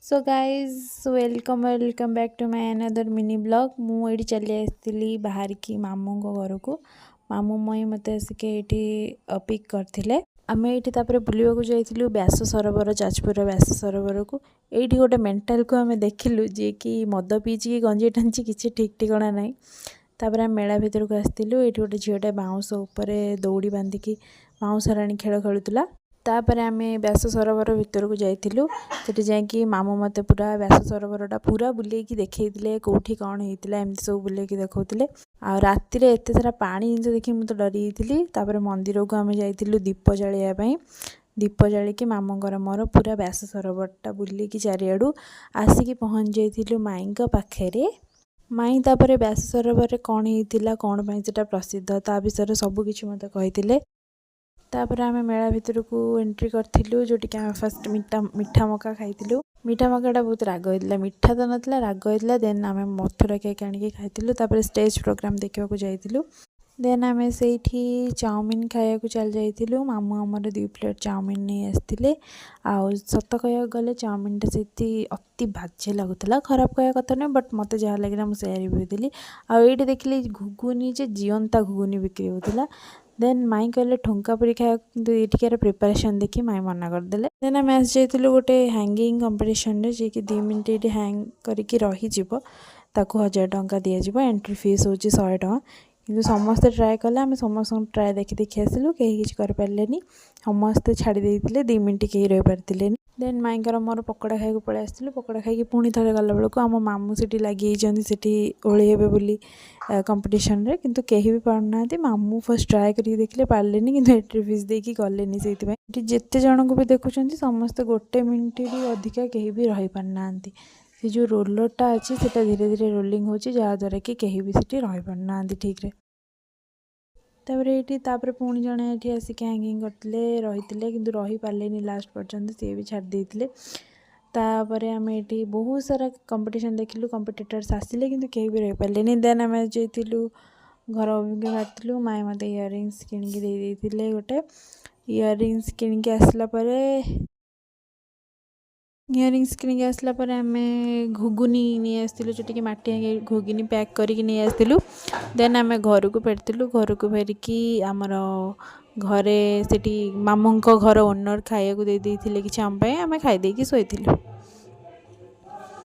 So guys, welcome welcome back to my another mini vlog. ମୁଁ ଏଇଠି ଚାଲି ଆସିଥିଲି ବାହାରିକି ମାମୁଁଙ୍କ ଘରକୁ। ମାମୁଁ ମାଇଁ ମୋତେ ଆସିକି ଏଇଠି ପିକ୍ କରିଥିଲେ। ଆମେ ଏଇଠି ତାପରେ ବୁଲିବାକୁ ଯାଇଥିଲୁ ବ୍ୟାସ ସରୋବର, ଯାଜପୁରର ବ୍ୟାସ ସରୋବରକୁ। ଏଇଠି ଗୋଟେ ମେଣ୍ଟାଲକୁ ଆମେ ଦେଖିଲୁ, ଯିଏକି ମଦ ପିଇଛି କି ଗଞ୍ଜେଇ ଟାଣିଛି, କିଛି ଠିକ୍ ଠିକଣା ନାହିଁ। ତାପରେ ଆମେ ମେଳା ଭିତରକୁ ଆସିଥିଲୁ। ଏଇଠି ଗୋଟେ ଝିଅଟେ ବାଉଁଶ ଉପରେ ଦଉଡ଼ି ବାନ୍ଧିକି ବାଉଁଶ ରାଣୀ ଖେଳ ଖେଳୁଥିଲା। ତାପରେ ଆମେ ବ୍ୟାସ ସରୋବର ଭିତରକୁ ଯାଇଥିଲୁ। ସେଠି ଯାଇକି ମାମୁଁ ମୋତେ ପୁରା ବ୍ୟାସ ସରୋବରଟା ପୁରା ବୁଲେଇକି ଦେଖେଇଥିଲେ, କେଉଁଠି କ'ଣ ହେଇଥିଲା, ଏମିତି ସବୁ ବୁଲେଇକି ଦେଖାଉଥିଲେ। ଆଉ ରାତିରେ ଏତେ ସାରା ପାଣି ଜିନିଷ ଦେଖି ମୁଁ ତ ଡରି ଯାଇଥିଲି। ତାପରେ ମନ୍ଦିରକୁ ଆମେ ଯାଇଥିଲୁ ଦୀପ ଜାଳିବା ପାଇଁ। ଦୀପ ଜାଳିକି ମାମୁଁଙ୍କର ମୋର ପୁରା ବ୍ୟାସ ସରୋବରଟା ବୁଲିକି ଚାରିଆଡ଼ୁ ଆସିକି ପହଞ୍ଚି ଯାଇଥିଲୁ ମାଇଁଙ୍କ ପାଖରେ। ମାଇଁ ତାପରେ ବ୍ୟାସ ସରୋବରରେ କ'ଣ ହେଇଥିଲା, କ'ଣ ପାଇଁ ସେଇଟା ପ୍ରସିଦ୍ଧ, ତା ବିଷୟରେ ସବୁ କିଛି ମୋତେ କହିଥିଲେ। ତାପରେ ଆମେ ମେଳା ଭିତରକୁ ଏଣ୍ଟ୍ରି କରିଥିଲୁ, ଯେଉଁଠିକି ଆମେ ଫାଷ୍ଟ ମିଠା ମିଠା ମକା ଖାଇଥିଲୁ। ମିଠା ମକାଟା ବହୁତ ରାଗ ହେଇଥିଲା। ମିଠା ତ ନଥିଲା, ରାଗ ହେଇଥିଲା। ଦେନ୍ ଆମେ ମଥୁରା କେକ୍ ଆଣିକି ଖାଇଥିଲୁ। ତାପରେ ଷ୍ଟେଜ୍ ପ୍ରୋଗ୍ରାମ୍ ଦେଖିବାକୁ ଯାଇଥିଲୁ। ଦେନ୍ ଆମେ ସେଇଠି ଚାଉମିନ୍ ଖାଇବାକୁ ଚାଲି ଯାଇଥିଲୁ। ମାମୁଁ ଆମର 2 ପ୍ଲେଟ୍ ଚାଉମିନ୍ ନେଇ ଆସିଥିଲେ। ଆଉ ସତ କହିବାକୁ ଗଲେ ଚାଉମିନ୍ଟା ସେଠି ଅତି ବାଜେ ଲାଗୁଥିଲା। ଖରାପ କହିବା କଥା ନୁହେଁ, ବଟ୍ ମୋତେ ଯାହା ଲାଗିଲା ମୁଁ ସେୟା ରିଭ୍ୟୁ ଦେଲି। ଆଉ ଏଇଠି ଦେଖିଲି ଘୁଗୁନି ଯେ ଜିଅନ୍ତା ଘୁଗୁନି ବିକ୍ରି ହେଉଥିଲା। ଦେନ୍ ମାଇଁ କହିଲେ ଠୁଙ୍କା ପୁରୀ ଖାଇବାକୁ, କିନ୍ତୁ ଏଇଠିକାର ପ୍ରିପାରେସନ୍ ଦେଖି ମାଇଁ ମନା କରିଦେଲେ। ଦେନ୍ ଆମେ ଆସି ଯାଇଥିଲୁ ଗୋଟେ ହ୍ୟାଙ୍ଗିଂ କମ୍ପିଟିସନ୍ରେ। ଯିଏକି 2 ମିନିଟ୍ ଏଇଠି ହ୍ୟାଙ୍ଗ କରିକି ରହିଯିବ, ତାକୁ 1000 ଟଙ୍କା ଦିଆଯିବ। ଏଣ୍ଟ୍ରି ଫିସ୍ ହେଉଛି 100 ଟଙ୍କା। କିନ୍ତୁ ସମସ୍ତେ ଟ୍ରାଏ କଲେ। ଆମେ ସମସ୍ତଙ୍କୁ ଟ୍ରାଏ ଦେଖି ଦେଖି ଆସିଲୁ, କେହି କିଛି କରିପାରିଲେନି। ସମସ୍ତେ ଛାଡ଼ି ଦେଇଥିଲେ, 2 ମିନିଟ୍ କେହି ରହିପାରିଥିଲେନି। ଦେନ୍ ମାଇଁଙ୍କର ମୋର ପକୋଡ଼ା ଖାଇବାକୁ ପଳେଇ ଆସିଥିଲୁ। ପକୋଡ଼ା ଖାଇକି ପୁଣି ଥରେ ଗଲାବେଳକୁ ଆମ ମାମୁଁ ସେଠି ଲାଗିଯାଇଛନ୍ତି, ସେଠି ଓଳି ହେବେ ବୋଲି କମ୍ପିଟିସନ୍ରେ, କିନ୍ତୁ କେହି ବି ପାରୁନାହାନ୍ତି। ମାମୁଁ ଫାର୍ଷ୍ଟ ଟ୍ରାଏ କରିକି ଦେଖିଲେ, ପାରିଲେନି, କିନ୍ତୁ ଏଣ୍ଟ୍ରି ଫିସ୍ ଦେଇକି ଗଲେନି ସେଇଥିପାଇଁ। ଏଠି ଯେତେ ଜଣଙ୍କୁ ବି ଦେଖୁଛନ୍ତି, ସମସ୍ତେ ଗୋଟେ ମିନିଟ୍ରୁ ଅଧିକା କେହି ବି ରହିପାରୁନାହାନ୍ତି। ସେ ଯେଉଁ ରୋଲର୍ଟା ଅଛି, ସେଇଟା ଧୀରେ ଧୀରେ ରୋଲିଂ ହେଉଛି, ଯାହାଦ୍ୱାରା କି କେହି ବି ସେଠି ରହିପାରୁନାହାନ୍ତି ଠିକ୍ରେ। ତାପରେ ଏଇଠି ତାପରେ ପୁଣି ଜଣେ ଏଠି ଆସିକି ହ୍ୟାଙ୍ଗିଂ କରିଥିଲେ, ରହିଥିଲେ, କିନ୍ତୁ ରହିପାରିଲେନି ଲାଷ୍ଟ ପର୍ଯ୍ୟନ୍ତ, ସିଏ ବି ଛାଡ଼ି ଦେଇଥିଲେ। ତାପରେ ଆମେ ଏଠି ବହୁତ ସାରା କମ୍ପିଟିସନ୍ ଦେଖିଲୁ। କମ୍ପିଟିଟର୍ସ ଆସିଲେ, କିନ୍ତୁ କେହି ବି ରହିପାରିଲେନି। ଦେନ୍ ଆମେ ଯାଇଥିଲୁ ଘର ଅଭିମୁଖେ ବାହାରିଥିଲୁ। ମାଇଁ ମୋତେ ଇୟରିଙ୍ଗସ୍ କିଣିକି ଦେଇ ଦେଇଥିଲେ ଗୋଟେ। ଇୟରିଙ୍ଗସ୍ କିଣିକି ଆସିଲା ପରେ ଆମେ ଘୁଗୁନି ନେଇ ଆସିଥିଲୁ, ଯେଉଁଠିକି ମାଟି ଘୁଗୁନି ପ୍ୟାକ୍ କରିକି ନେଇ ଆସିଥିଲୁ। ଦେନ୍ ଆମେ ଘରକୁ ଫେରିଥିଲୁ। ଘରକୁ ଫେରିକି ଆମର ଘରେ ସେଠି ମାମୁଁଙ୍କ ଘର ଓନର୍ ଖାଇବାକୁ ଦେଇ ଦେଇଥିଲେ କିଛି ଆମ ପାଇଁ। ଆମେ ଖାଇ ଦେଇକି ଶୋଇଥିଲୁ।